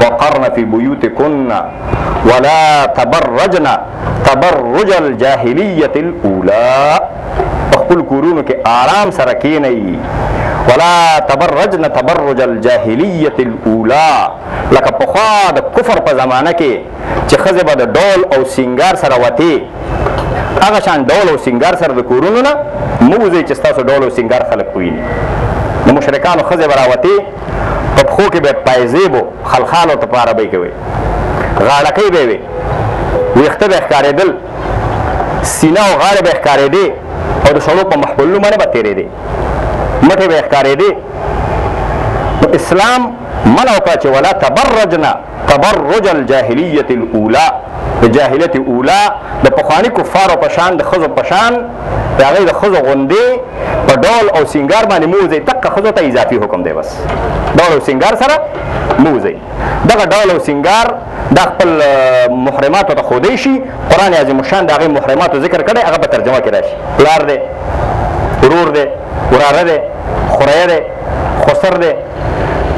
وقرن فی بیوتکن ولا تبرجن تبرج الجاهلیة الاولی. په خپل کورونو کې آرام سره کینئ. ولا تبرجن تبرج الجاهلیة الاولی، لکه پخوا د کفر په زمانه کې چې ښځې به د ډول او سینګار سره وتې، هغه شان ډول او سینګار سره د کورونو نه مه وځئ چې ستاسو ډول او سینګار خلک وویني. د مشرکانو ښځې به راوتې، په پښو کې به یې پایزېب و، خلخال ورته په عربۍ کې وایي، غاړکۍ به یې وې، ویښته به یې ښکارېدل، سینه او غاړې به یې ښکارېدې، او د سړو په محفلونو باندې به تېرېدې، مټې به یې ښکارېدې. نو اسلام منع وکړه چې ولا تبرجنا تبرج الجاهلیة الاولی، د جاهلیت اولا د پخواني کفارو په شان، د ښځو په شان، د هغې د ښځو غوندې په ډول او سینګار باندې مه وځئ. دقه ښځو ته اضافي حکم دی، بس ډول او سینګار سره مه وځئ. دغه ډول او سینګار دا خپل محرماتو ته ښودی شي. قرآن عظیم الشان د هغې محرماتو ذکر کړی، هغه په ترجمه کې راشي. پلار دی، ورور دی، وراره دی، خوریه دی، خسر دی،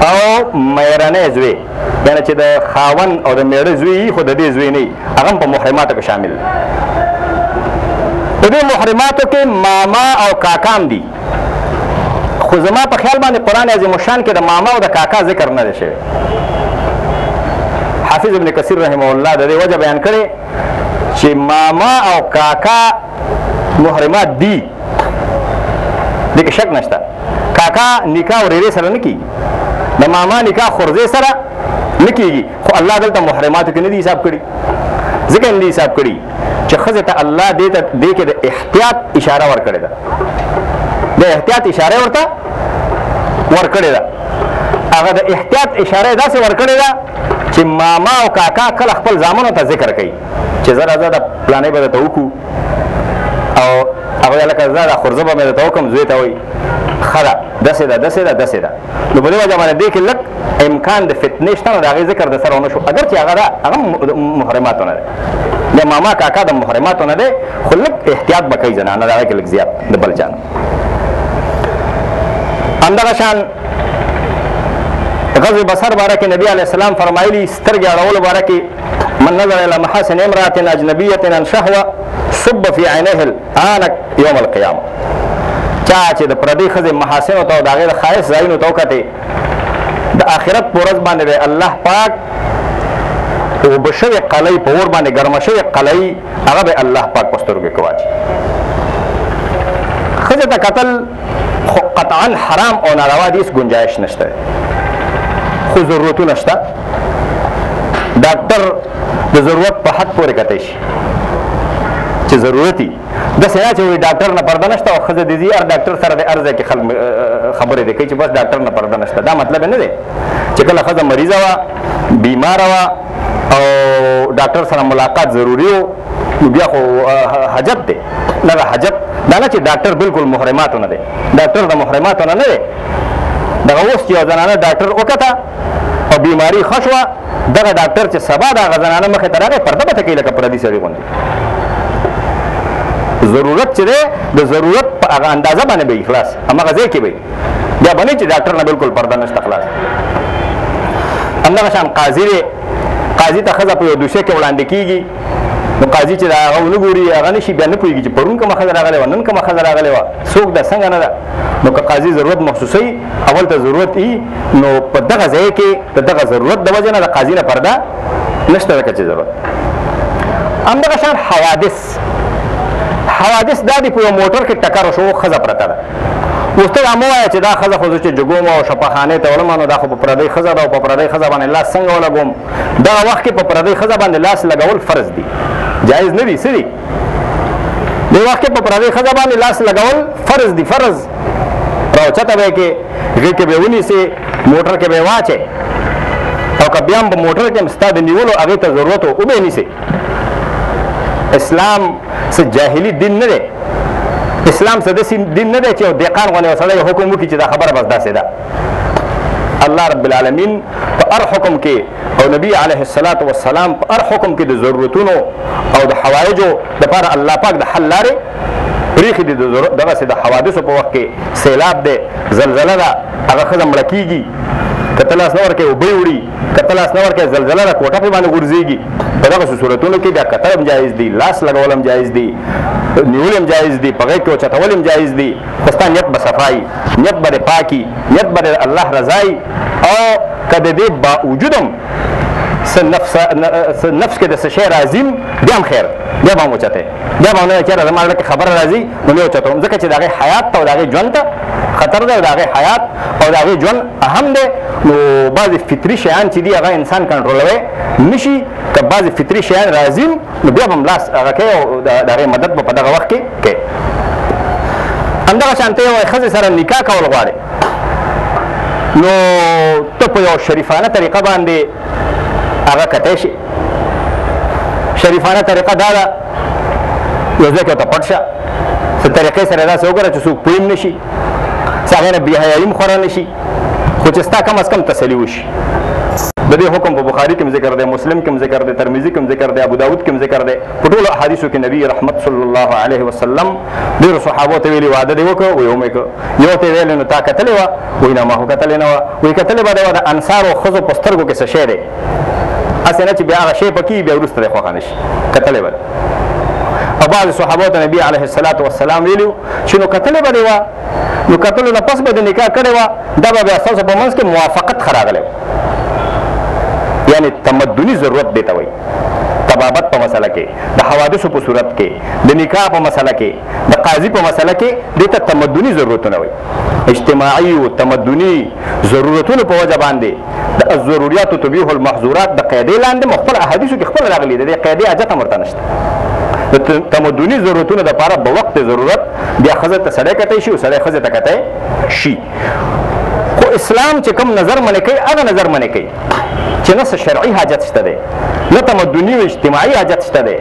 او میرنی زوی، یعنې چې د خاوند او د میړه زوی خو د دې زوی نه وي، هغه هم په محرماتو کې شامل دی. په دې محرماتو کې ماما او کاکا هم دي، خو زما په خیال باندې قرآن عظیم الشان کې د ماما او د کاکا ذکر نه دی شوی. حافظ ابن کثیر رحمه الله د دې وجه بیان کړې چې ماما او کاکا محرمات دي، دې کې شک نشته. کاکا نکاح ورېرې سره نه کېږي، د ماما نکاح خورزې سره نه کېږي، خو الله دلته محرماتو کې نه دي حساب کړي. ځکه نه دي حساب کړي چې ښځې ته الله دې ته دې کې د احتیاط اشاره ورکړې ده، د احتیاط اشاره ورته ورکړې ده. هغه د احتیاط اشاره داسې ورکړې ده چې ماما او کاکا کله خپل زامنو ته ذکر کوي چې زه راځه د پلانې به درته وکړو، او هغه لکه زه دا خورزه به مې درته وکړم، زوی ته وایي ښه ده، داسې ده، داسې ده، داسې ده. نو په دې وجه باندې دې کې لږ امکان د فتنې شته، نو د هغې ذکر د سره ونه شو. اګر چې هغه ده، هغه محرماتو نه دی، د ماما کاکا د محرماتو نه دی، خو لږ احتیاط به کوي زنانه، د هغې کې لږ زیات د بل چا نه. همدغه شان غض بصر باره کې نبی علیه السلام فرمایلي، سترګې اړولو باره کې من نظر الى محاسن امرأة اجنبية عن شهوة صب في عينيه الآن يوم القيامة. چا چې د پردۍ ښځې محاسنو ته او د هغې د ښایست ځایونو ته وکتې، د آخرت په ورځ باندې به الله پاک اوبه شوې قلۍ، په اور باندې ګرمه شوې قلۍ، هغه به الله پاک په سترګو کې واچوي. ښځې ته کتل خو قطعا حرام او ناروا دي، هېڅ ګنجایش نشته، خو ضرورتونه شته. ډاکټر د ضرورت په حد پورې کتی شي چې ضرورت وي، داسې نه چې وایي ډاکټر نه پرده نشته او ښځه دې ځي هر ډاکټر سره د هر ځای کې خلک خبرې دې کوي چې بس ډاکټر نه پرده نشته. دا مطلب نه دی چې کله ښځه مریضه وه، بیماره وه او ډاکټر سره ملاقات ضروري و، نو بیا خو حاجت دی. دغه حاجت دا نه چې ډاکټر بالکل محرماتو نه دی، ډاکټر د محرماتو نه نه دی. دغه اوس چې یو زنانه ډاکټر وکته او بیماري ښه شوه، دغه ډاکټر چې سبا د هغه زنانه مخې ته راغی، پرده به ته کوي لکه پردي سړي غوندې. ضرورت چې دی، د ضرورت په هغه اندازه باندې به یې خلاص، هماغه ځای کې به یې، بیا به نه چې ډاکټر نه بالکل پرده نشته خلاص. همدغه شان قاضي دی، قاضي ته ښځه په یو دوسیه کې وړاندې کېږي، نو قاضي چې د هغه ونه ګوري، هغه نه شي بیا نه پوهېږي چې پرون کومه ښځه راغلې وه، نن کومه ښځه راغلې وه، څوک ده، څنګه نه ده. نو که قاضي ضرورت محسوسوي، اول ته ضرورت وي، نو په دغه ځای کې د دغه ضرورت د وجې نه د قاضي نه پرده نشته ځکه چې ضرورت. همدغه شان حوادث، حوادث دا دي په یو موټر کې ټکر شو، ښځه پرته ده. اوس ته دا مه وایه چې دا ښځه خو زه چې جګوم او شفاخانې ته وړم، نو دا خو په پردۍ ښځه ده او په پردۍ ښځه باندې لاس څنګه ولګوم. دغه وخت کې په پردۍ ښځه باندې لاس لګول فرض دي، جایز نه دي. څه دي؟ دې وخت کې په پردۍ ښځه باندې لاس لګول فرض دي، فرض. راوچته به یې کې، غېږ کې به یې ونیسې، موټر کې به یې واچې، او که بیا هم په موټر کې هم ستا د نیولو هغې ته ضرورت و، وبه یې نیسې. اسلام څه جاهلي دین نه دی، اسلام څه داسې دین نه دی چې یو دهقان غوندې یو سړی حکم وکړي چې دا خبره بس داسې ده. الله رب العالمین په هر حکم کې او نبی علیه الصلاة والسلام په هر حکم کې د ضرورتونو او د حوایجو دپاره الله پاک د حل لارې پرېښې دي. دغسې د حوادثو په وخت کې سیلاب دی، زلزله ده، هغه ښځه مړه کېږي، که ته لاس نه ورکوې اوبه یې وړي، که ته لاس نه ورکوې زلزله ده کوټه پرې باندې غورځېږي. په دغسې صورتونو کې بیا کتل هم جایز دي، لاس لګول هم جایز دي، نیول هم جایز دي، په غېږ کې اوچتول هم جایز دي، خو ستا نیت به صفا وي، نیت به دې پاک وي، نیت به د الله رضا وي. او که د دې باوجود هم څه نفس کې د څه شی راځي بیا هم خیر، بیا به هم اوچتې، بیا به هم نه چېرې زما زړه کې خبره راځي نو نه اوچتوم، ځکه چې د هغې حیات ته او د هغې ژوند ته خطر دی، او د هغې حیات او د هغې ژوند اهم دی. نو بعضې فطري شیان چې دي هغه انسان کنټرولوی نشي، که بعضې فطري شیان راځي نو بیا به هم لاس هغه کوي او د هغې مدد به په دغه وخت کې کوي. همدغه شان ته یوې ښځې سره نکاح کول غواړې، نو ته په یو شریفانه طریقه باندې هغه کتی شي. شریفانه طریقه دا ده یو ځای کې ورته پټ شه، څه طریقې سره داسې وګوره چې څوک پوه هم نه شي، څه هغې نه بېحیایي هم خوره نه شي، خو چې ستا کم از کم تسلي وشي. د دې حکم په بخاري کې هم ذکر دی، مسلم کې هم ذکر دی، ترمذي کې هم ذکر دی، ابو داود کې هم ذکر دی. په ټولو احادیثو کې نبی رحمت صلی الله علیه وسلم ډېرو صحابو ته ویلي واده دې وکړ، وایي ومې کړ. یو ته یې ویلې نو تا کتلې وه؟ وایي نه ما خو کتلې نه وه. وایي کتلې به دې وه، د انصارو ښځو په سترګو کې څه شی دی، هسې نه چې بیا هغه شی پکې بیا وروسته دې خوښه نه شي، کتلې به. او بعضې صحابو ته نبی علیه الصلاة والسلام ویلي چې نو کتلې به دې وه، نو کتلو نه پس به دې نکاح کړې وه، دا به بیا ستاسو په منځ کې موافقت ښه راغلی. یعنی تمدني ضرورت دی ته وایي، طبابت په مسله کې، د حوادثو په صورت کې، د نکاح په مسله کې، د قاضي په مسله کې دې ته تمدني ضرورتونه وایي. اجتماعي او تمدني ضرورتونو په وجه باندې د الضروریات تبیح المحظورات د قاعدې لاندې خپل احادیثو کې خپل راغلي، د دې قاعدې حاجت هم ورته نشته. د تمدني ضرورتونو دپاره به وخت ضرورت بیا ښځه ته سړی کتی شي او سړی ښځې ته کتی شي. خو اسلام چې کوم نظر منې کوي هغه نظر منې کوي چې نه څه شرعي حاجت شته دی، نه تمدني او اجتماعي حاجت شته دی،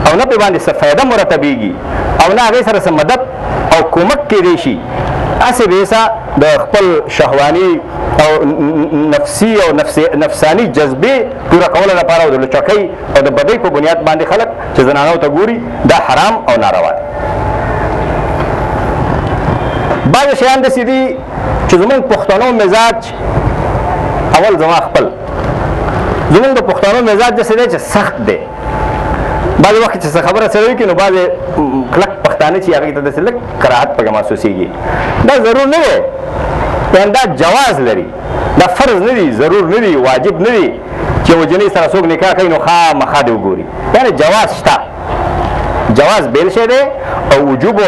او نه پرې باندې څه فایده مرتبېږي، او نه هغې سره څه مدد او کومک کېدی شي. هسې بېسه د خپل شهواني او نفسي او نفساني جذبې پوره کولو لپاره او د لچکۍ او د بدۍ په بنیاد باندې خلک چې زنانو ته ګوري دا حرام او ناروا دی. بعضې شیان داسې دي چې زموږ پښتنو مزاج، اول زما خپل زموږ د پښتنو مزاج داسې دی چې سخت دی. بعضې وخت چې څه خبره سره وکړي نو بعضې کلک پښتانه چې هغوی ته داسې لږ کراهت پکې محسوسېږي. دا ضرور نه دی، یعنې دا جواز لري، دا فرض نه دی، ضرور نه دی، واجب نه دی چې یوه جنۍ سره څوک نکاح کوي نو خامخا دې وګوري. یعنې جواز شته، جواز بېل شی دی او وجوب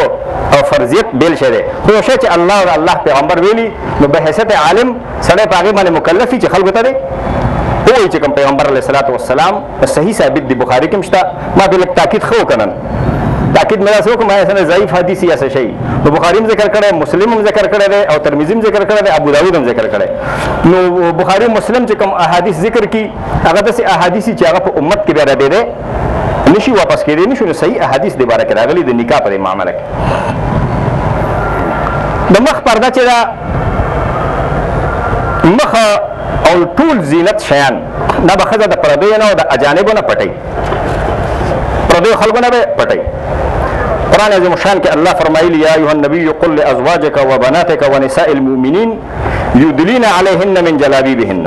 او فرضیت بېل شی دی. خو یو شی چې الله او الله پیغمبر ویلي نو به حیثیت عالم سړی په هغې باندې مکلف وي چې خلکو ته دی ووایي چې کوم پیغمبر علیه الصلاة والسلام صحیح ثابت دی، بخاري کې هم شته. ما پرې لږ تاکید ښه وکړ نن، تاکید مې داسې وکړ، ما یې ضعیف حدیث یا څه شی، نو بخاري هم ذکر کړی، مسلم هم ذکر کړی دی، او ترمذي هم ذکر کړی دی، ابو داود هم ذکر کړی. نو بخاري مسلم چې کوم احادیث ذکر کړي هغه داسې احادیث چې هغه په امت کې بیا ردېدی نشي، واپس کېدی نشي. نو صحیح احادیث دې باره کې راغلي د نکاح په دې معامله کې. د مخ پرده چې ده، مخ او ټول زینت شیان دا به ښځه د پردیو نه او د اجانبو نه پټوي، پردیو خلکو نه به پټوي. قرآن عظیم الشان کې الله فرمایلی یا ایها النبی قل لازواجک وبناتک ونساء المؤمنین یدلین علیهن من جلابیبهن.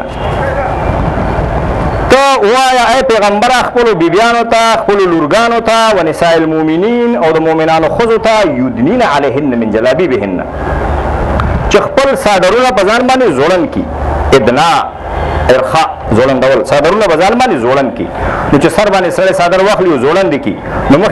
ته ووایه ای پیغمبره خپلو بیبیانو ته، خپلو لورګانو ته، ونساء المؤمنین او د مؤمنانو ښځو ته، یدنین علیهن من جلابیبهن، چې خپل څادرونه په ځان باندې ځوړند کړي. ادنا ارخاء ځوړندول، څادرونه په ځان باندې ځوړند کړي. نو چې سر باندې سړی څادر واخلي او ځوړند کړي نو مخ